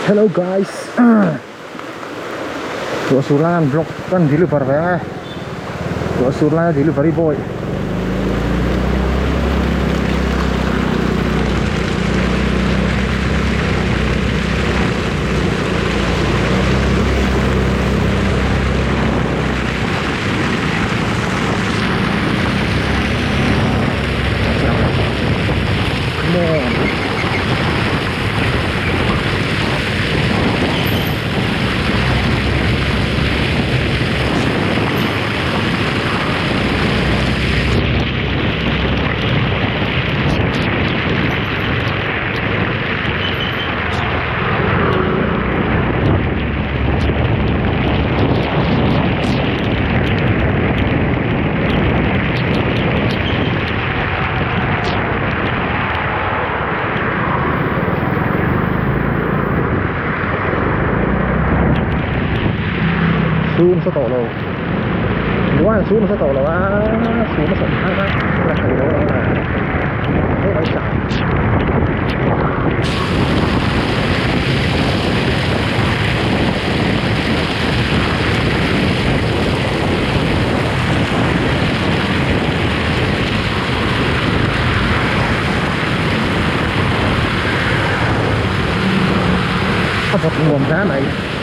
Hello guys Ruah sur lai an vlog kan deliver ve ang e Ruah sur laia delivery boy Come on. Su nasa tawh lo Buai su nasa tawh lo a su nasa a la thei lo a hei mai chak A vawt nuam hle mai.